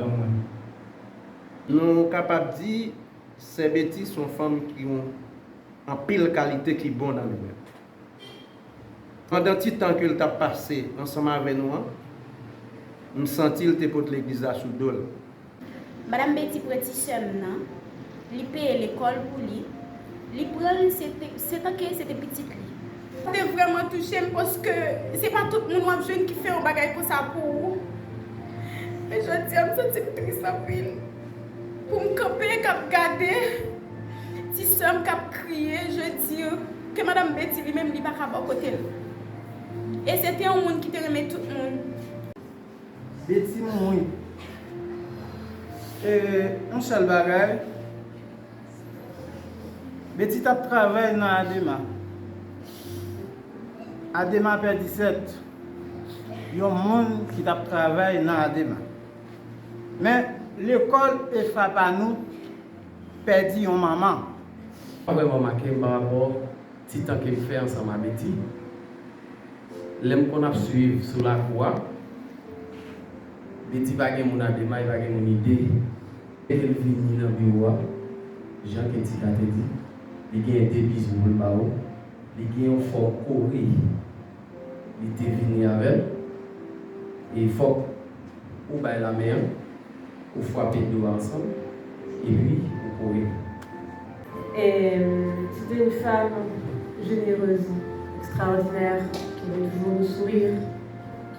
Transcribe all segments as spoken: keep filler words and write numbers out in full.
Mwen. Nou kapab di, Sè Betty se yon fanm ki yon anpil kalite ki bon nan li menm. Pandan ti tan ke l t ap pase ansanm avè nou an, m santi l te pot legliz la sou do l. Madanm Betty pran ti sè m nan, li peye lekòl pou li, li pran l, se te, se tanke se te pitit li. Sa te vrèman touche m paske se pa tout moun w ap jwenn ki fè yon bagay konsa pou ou. Men jodi a, m santi m tris anpil. Pou m kanpe k ap gade ti sè m k ap kriye, je di ke madanm Betty li menm li pa ka bò kote l. E se te yon moun ki te renmen tout moun. Betty mouri. E yon sèl bagay, Betty t ap travay nan Adema. Adema pèdi sèt, yon moun ki t ap travay nan Adema. Men, lekòl e frapa nou pèdi yon manman. Sa vrèman make m pa rapò ti tan ke m fè ansanm a Betty. Lè m konn ap swiv sou lakou a, Betty pa gen moun Adema, li pa gen moun Ide. Lè l vini nan biwo a, jan ke Tita te di, li genyen de bizou pou l ba ou, li gen yon fòm kore li te vini avè l, e fòk ou bay lamen an, ou frape do a ansanm, epi ou kore. Et c'était une femme généreuse, extraordinaire, qui avait toujours le sourire,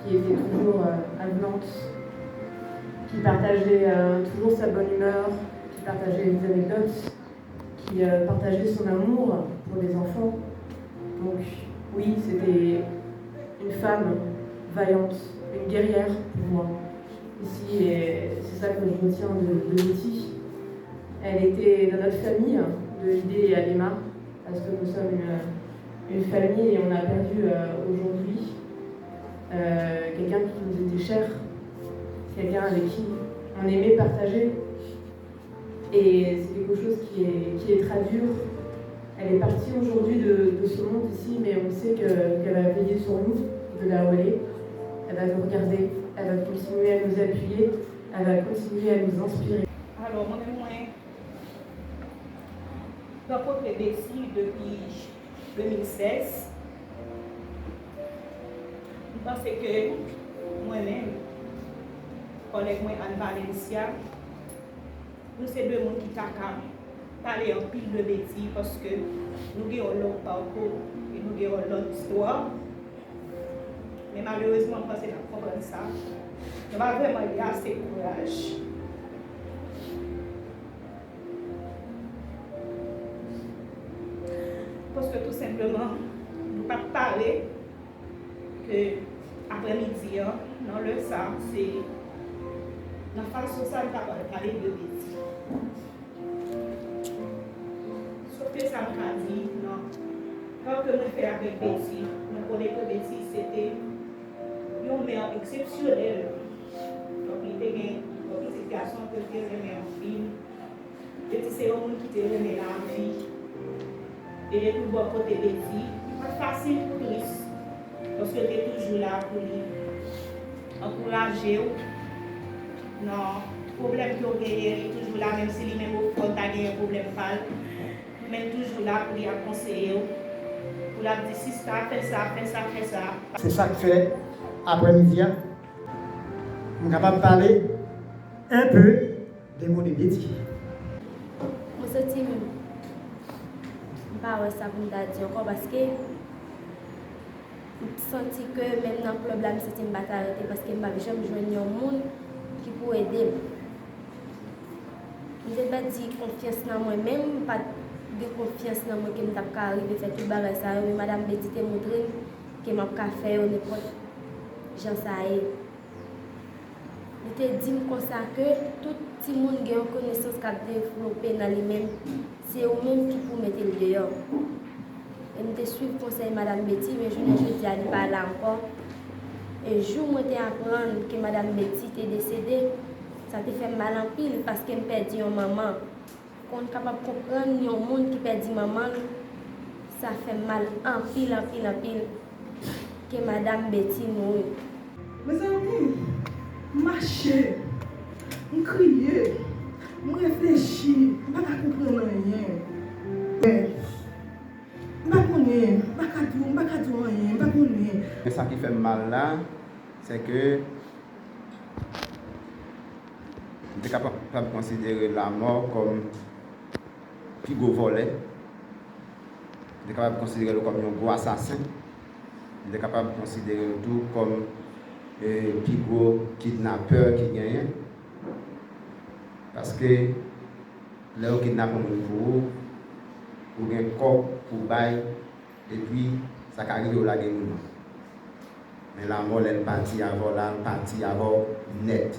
qui était toujours euh, avenante, qui partageait euh, toujours sa bonne humeur, qui partageait des anecdotes, qui euh, partageait son amour pour les enfants. Donc oui, c'était une femme vaillante, une guerrière pour moi. Ici, et c'est ça que je retiens de, de Betty. Elle était dans notre famille de Ide et Adema, parce que nous sommes une, une famille et on a perdu euh, aujourd'hui euh, quelqu'un qui nous était cher, quelqu'un avec qui on aimait partager. Et c'est quelque chose qui est, qui est très dur. Elle est partie aujourd'hui de, de ce monde ici, mais on sait que- qu'elle va veiller sur nous, de là où elle est. Elle va nous regarder, elle va continuer à nous appuyer, elle va continuer à nous inspirer. Alò, mwen menm mwen rankontre Betty depi de mil sèz. M panse ke mwen menm, kòlèg mwen Anne Valencia, nou se de moun ki ta ka pale anpil de Betty paske nou gen yon long pakou e nou gen yon long istwa. Men malerezman, m panse n ap konprann sa. Nou pa vrèman gen ase kouraj. Paske tou senpleman, nou pa t pare ke aprèmidi an, nan lè sa, se nan fason sa n ta pral pale de Betty. Sòf ke sa m ka di, nan, tan ke mwen fè avèk Betty, mwen konnen ke Betty se te yon mè eksepsyonèl. Donk, li te gen yon pitit gason ke l te renmen anpil. Betty se yon moun ki te renmen lavi. E depi w bò kote Betty, li pa t fasil pou tris. Paske l te toujou la pou li ankouraje w nan pwoblèm ke w genyen, li toujou la, menm si li menm ofè w ta genyen pwoblèm pa l, men l toujou la pou li ap konseye w, pou l ap di sista, fè sa, fè sa, fè sa. Se sa k fè, aprèmidi a, m kapab pale enpe de mo de Betty. Mwen santi m m pa wè sa pou m ta di ankò paske m santi ke menm nan klèb la m santi m pa ta rete paske m p ap janm jwenn yon moun ki pou ede m. M te pèdi konfyans nan mwen menm, m pa t gen konfyans nan mwen ke m t ap ka rive fè tout bagay sa yo, men madanm Betty te montre m ke m ap ka fè yo nenpòt jan sa ye. Li te di m konsa ke tout timoun gen yon konesans k ap devlope nan li menm, se ou menm ki pou mete l deyò. E m te swiv konsèy madanm Betty, men jounen jodi a li pa la ankò. E jou mwen te aprann ke madanm Betty te desede, sa te fè m mal anpil paske m pèdi yon manman. Kon w kapab konprann yon moun ki pèdi manman l, sa fè m mal anpil, anpil, anpil ke madanm Betty mouri. Mezanmi, m mache, M kriye, m reflechi, m pa ka konprann anyen. M pa konnen, m pa ka di w, m pa ka di w anyen, m pa konnen. Men sa ki fè m mal la, se ke m te kapab konsidere lanmò kòm pi gwo vòlè. M te kapab konsidere l kòm yon gwo asasen. M te kapab konsidere l tou kòm, e, pi gwo kidnapè ki genyen. Paske lè yo kidnape yon moun pou ou, ou gen kòb pou w bay, epi sa ka rive w lage moun nan. Men lanmò, lè l pati avè w la, l pati avè w nèt.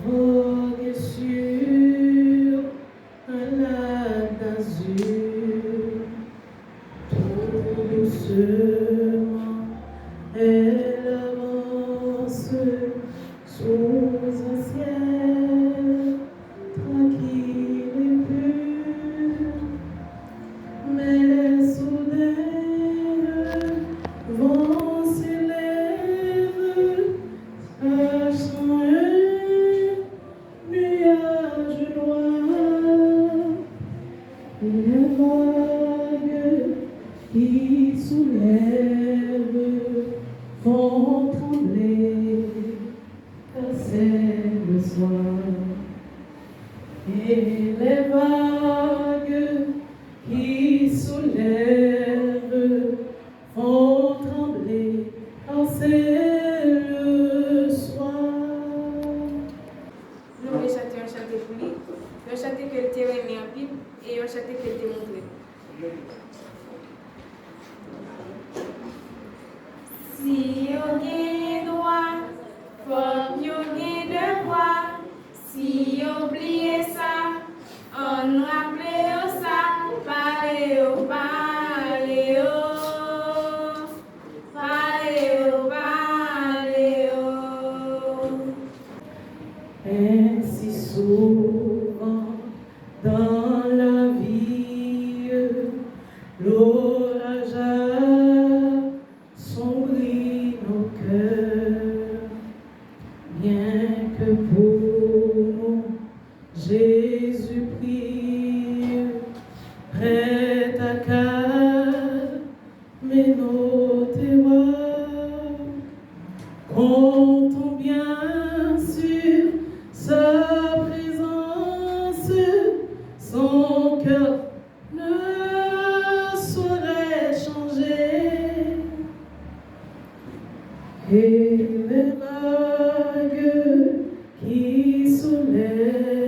Vogue sur un lac d'azur, tout doucement, elle avance sous un ciel tranquille et pur. Mais soudain, le vent s'élève, cachant un nuage noir. Les vagues qui soulèvent font trembler car c'est le soir. Et les vagues qui soulèvent font trembler car c'est le soir. Nou vle chante yon chante pou li, yon chante ke l te renmen anpil e yon chante ke l te montre m. Si yo gen dwa, fòk yo gen devwa. Si yo bliye sa, ann raple yo sa. Pale yo, pale yo, pale yo, pale yo. Ainsi souvent dans la vie, l'orage assombrit nos cœurs. Rien que pour nous, Jésus prit, prêt à calmer nos terreurs. Comptons bien sur sa présence, son cœur ne saurait changer. Et les vagues qui soulèvent